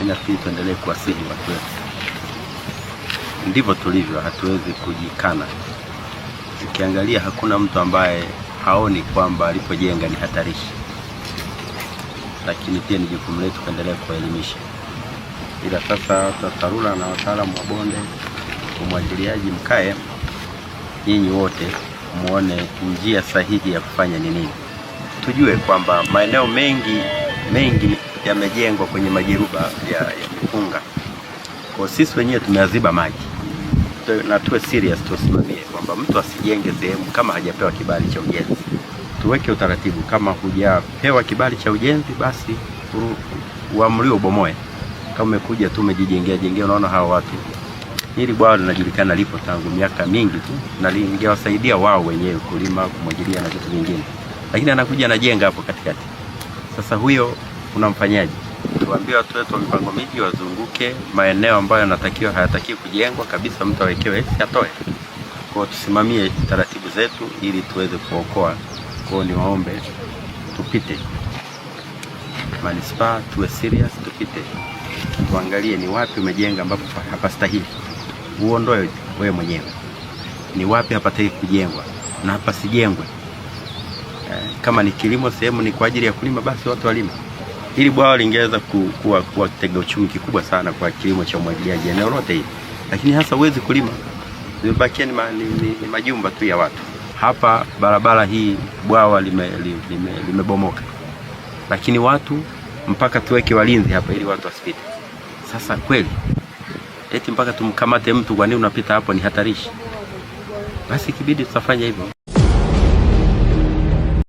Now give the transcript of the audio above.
Nafikiri tuendelee kuwasihi watu wetu, ndivyo tulivyo, hatuwezi kujikana. Ukiangalia hakuna mtu ambaye haoni kwamba alipojenga ni hatarishi, lakini pia ni jukumu letu kuendelea kuwaelimisha. Ila sasa watu wa TARURA na wataalamu wa bonde umwagiliaji, mkae nyinyi wote muone njia sahihi ya kufanya ni nini. Tujue kwamba maeneo mengi mengi yamejengwa kwenye majiruba ya mipunga, kwa sisi wenyewe tumeaziba maji, na tuwe serious, tusimamie kwamba mtu asijenge sehemu kama hajapewa kibali cha ujenzi. Tuweke utaratibu, kama hujapewa kibali cha ujenzi basi uamriwe ubomoe. Kama umekuja tu umejijengea jengea, unaona hawa watu, hili bwawa linajulikana lipo tangu miaka mingi tu na lingewasaidia wao wenyewe kulima, kumwagilia na vitu vingine, lakini anakuja anajenga hapo katikati. Sasa huyo unamfanyaje? Tuambie watu wetu wa mipango miji wazunguke maeneo ambayo yanatakiwa hayatakiwi kujengwa kabisa, mtu awekewe atoe. Kwa tusimamie taratibu zetu ili tuweze kuokoa. Kwa niwaombe tupite manispaa, tuwe serious, tupite tuangalie ni wapi umejenga ambapo hapastahili, uondoe wewe mwenyewe. Ni wapi hapataki kujengwa na hapasijengwe. Kama ni kilimo, sehemu ni kwa ajili ya kulima, basi watu walime. Hili bwawa lingeweza kuwa kitega uchumi kikubwa sana kwa kilimo cha umwagiliaji eneo lote hili, lakini hasa huwezi kulima, zimebakia ni majumba tu ya watu. Hapa barabara hii bwawa limebomoka, lakini watu mpaka tuweke walinzi hapa ili watu wasipite. Sasa kweli eti mpaka tumkamate mtu, kwa nini unapita hapo? Ni hatarishi. Basi ikibidi tutafanya hivyo.